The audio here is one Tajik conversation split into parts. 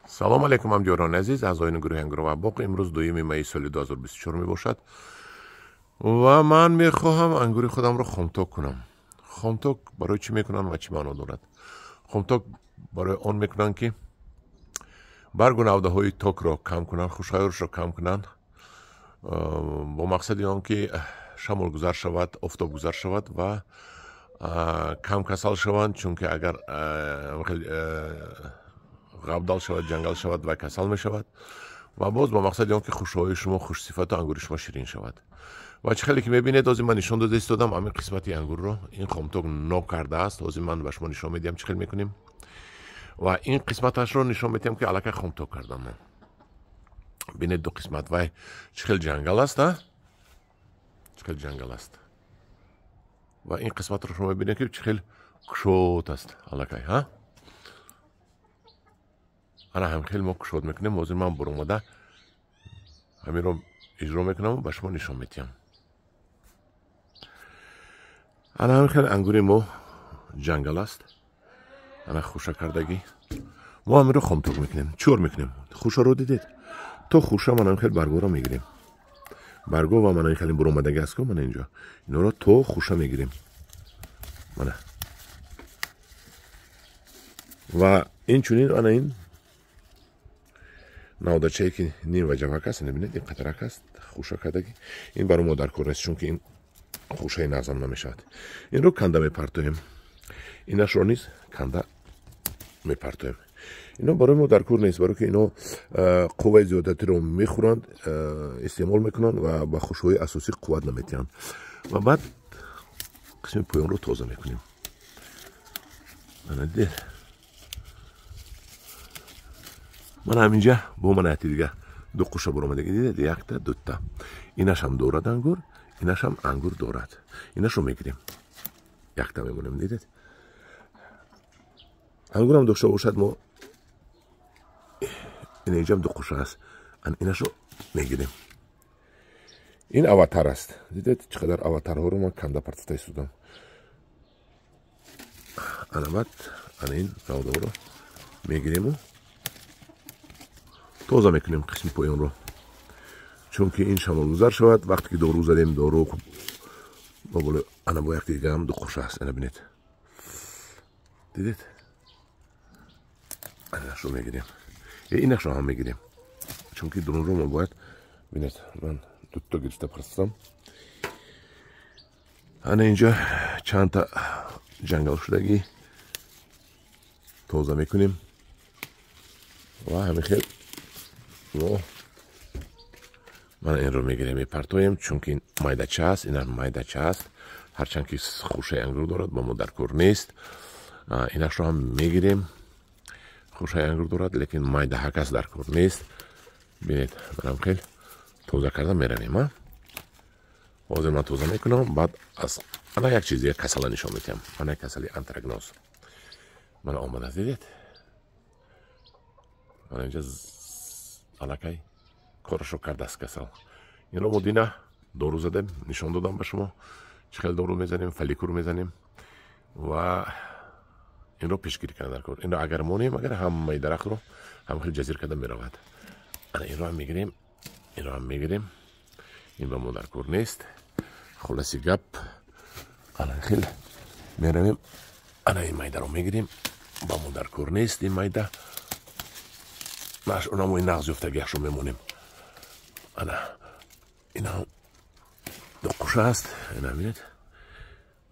Салом алейкум, ҳамдиёрони азиз, аъзоёни гурӯҳи Ангур ва боғ. Имрӯз 2 майи соли 2024 мебошад ва ман мехоҳам ангури худамро хомток кунам. Хомток барои чӣ мекунанд ва чӣ маъно дорад? Хомток барои он мекунанд, ки баргу навдаҳои токро кам кунанд, хушҳояшро кам кунанд, бо мақсади он ки шамолгузар шавад, офтобгузар шавад ва кам касал шаванд, чунки агар ғабдал шавад, ҷангал шавад ва касал мешавад. Ва боз бо мақсади он ки хушҳои шумо хушсифату ангури шумо ширин шавад. Ва чӣ хеле ки мебинед, ҳозир ман нишон дода истодам ҳамин қисмати ангурро. Ин хомток нокардааст. Ҳозир ман ба шумо нишон медиҳам, чӣ хел мекунем, ва ин қисматашро нишон медиҳам, ки аллакай хомток кардам ман. Бинед, ду қисмат вай чӣ хел ҷангал аст, а чӣ хел ҷангал аст. Ва ин қисматро шумо мебинед, ки чӣ хел кушод аст аллакай. Ҳа, ана ҳам хел мо кушод мекунем. Ҳозир ман буромада ҳаминро иҷро мекунам, ба шумо нишон медиҳам. Ана ҳамин хел ангури мо ҷангал аст, ана хуша кардагӣ. Мо ҳаминро хомток мекунем. Чор мекунем? Хушаро дидед, то хуша ман ҳамин хел баргоро мегирем. Барго ва мана ин хел буромадагӣ аст ку, мана инҷо инҳоро то хуша мегирем. Мана ва инчунин ана ин навдачае, ки ним ва ҷавак аст, бинед, ин қатарак аст, хуша кардагӣ. Ин барои мо дар кор нест, чунки ин хушаи нағзам намешавад. Инро канда мепартоем, инашро низ канда мепартоем. Ино барои мо дар кор нест, барое ки ино қувваи зиёдатиро мехӯранд, истеъмол мекунанд ва ба хушҳои асосӣ қувват наметиҳанд. Ва баъд қисми поёнро тоза мекунем. Ана дидед, мана ҳаминҷа бо мана яти дига ду қуша буромадагӣ, дидед, якта, дута. Инашам дорад ангур, инашам ангур дорад. Инашро мегирем, якта мемонем. Дидед, ангурам дошта бошад, мо инҷам ду қуша аст, инашро мегирем. Ин аватар аст. Дидед, чӣ қадар аватарҳоро ман канда партофта истодам. Ана баъд ана ин навдаҳоро мегириму тоза мекунем қисми поёнро, чунки ин шамолгузар шавад. Вақте ки дору задем, дору ана бо як дигаам ду қуша аст. Ана бинед, дидед, анашро мегирем, инашро ҳам мегирем, чунки дурунро мо бояд. Бинед, ман дуто гирифта партофтам. Ана инҷа чандта ҷангал шудагӣ тоза мекунем ва ҳамин хел мо мана инро мегирем, мепартоем, чунки ин майдача аст, инам майдача аст. Ҳарчанд ки хушаи ангур дорад, ба мо дар кор нест. Инашро ҳам мегирем, хушаи ангур дорад, лекин майдаҳак аст, дар кор нест. Бинед, манам хел тоза карда меравем. Ҳозир ман тоза мекунам. Баъд аз ана як чиз, як касала нишон медиҳам. Ана касали антракноз мана омадааст, дидед, мана инҷа аллакай корашро кардааст касал. Инро мо дина дору задем, нишон додам ба шумо, чӣ хел дору мезанем, фаликур мезанем ва инро пешгирӣ кардан дар кор. Инро агар монем, агар ҳамаи дарахтро ҳам хел ҷазир карда меравад. Ана инро ҳам мегирем, инро ҳам мегирем, ин ба мо дар кор нест. Хулоси гап, ана хел меравем, ана ин майдаро мегирем, ба мо дар кор нест ин майда. Онамо ин нағз ёфтагиашро мемонем. Ана ина ду қуша аст, ина бинед,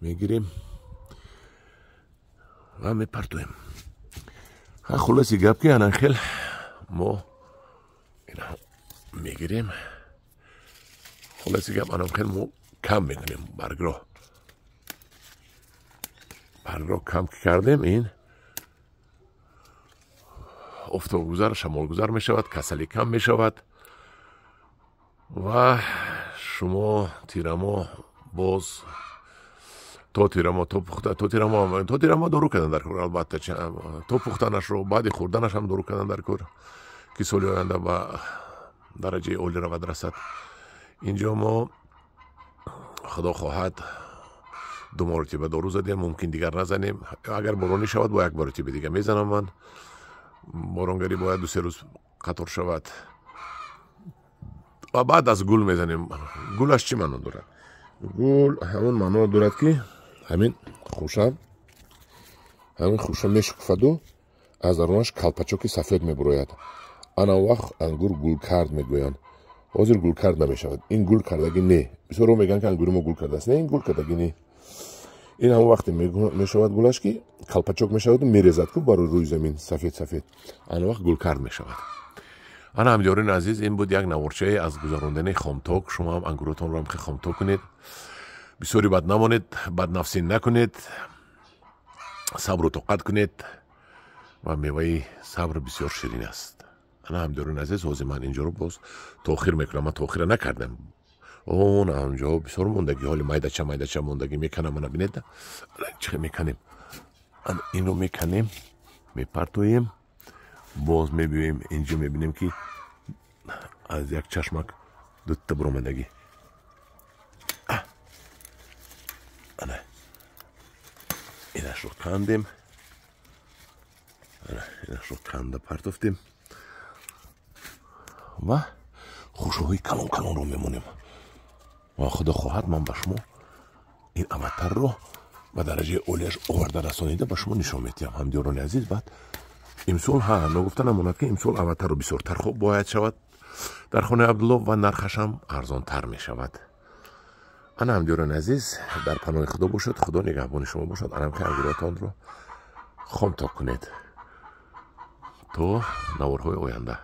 мегирем ва мепартоем. Хулоси гап, ки ана хел мо ина мегирем. Хулоси гап, ана хел мо кам мекунем баргро. Баргро кам ки кардем, ин офтобгузар, шамолгузар мешавад, касалӣ кам мешавад ва шумо тирамо боз то тирамо, то пухта, то тирамо, то тирамо дору кардан дар кор. Албатта, то пухтанашро, баъди хӯрданаш ҳам дору кардан дар кор, ки соли оянда ба дараҷаи олӣ равад, расад. Инҷо мо, худо хоҳад, ду маротиба дору задем, мумкин дигар назанем. Агар боронӣ шавад, бо як маротиба дига мезанам ман. Боронгарӣ бояд 2-3 рӯз қатор шавад ва баъд аз гул мезанем. Гулаш чӣ маъно дорад? Гул ҳамон маъно дорад, ки ҳамин хуша мешукуфаду аз дарунаш калпачоки сафед мебурояд. Ана вақт ангур гулкард мегӯянд. Ҳозир гулкард намешавад. Ин гул кардагӣ не. Бисёрҳо мегӯянд, ки ангури мо гул кардааст. Не, ин гул кардагӣ не. Ин ҳамон вақте мешавад гулаш, ки калпачок мешаваду мерезад ку барои рӯи замин сафед сафед. Ана вақт гулкард мешавад. Ана, ҳамдиёрони азиз, ин буд як наворчае аз гузарондани хомток. Шумо ҳам ангуротонро ҳам хомток кунед. Бисёре бад намонед, баднафсӣ накунед, сабру тоқат кунед ва меваи сабр бисёр ширин аст. Ана, ҳамдиёрони азиз, ҳозир ман инҷоро боз тоохир мекунам. Ман тоохира накардам. Он ҳамҷо бисёр мондагӣ, ҳоли майдача майдача мондагӣ меканам. Ана бинед, чӣ меканем. Инро меканем, мепартоем, боз мебиёем инҷо, мебинем, ки аз як чашмак дутта буромадагӣ. Ана инашро кандем, инашро канда партофтем ва хушоҳои калон калонро мемонем. Ва худо хоҳад, ман ба шумо ин аватарро ба дараҷаи олияш оварда расонида ба шумо нишон медиҳам, ҳамдиёрони азиз. Баъд имсол, ҳа, ногуфта намонад, ки имсол аватарро бисёртар хуб бояд шавад дар хонаи Абдулло ва нархашам арзонтар мешавад. Ана, ҳамдиёрони азиз, дар паноҳи худо бошед, худо нигаҳбони шумо бошад. Анам ки ангуротонро хомток кунед то наворҳои оянда.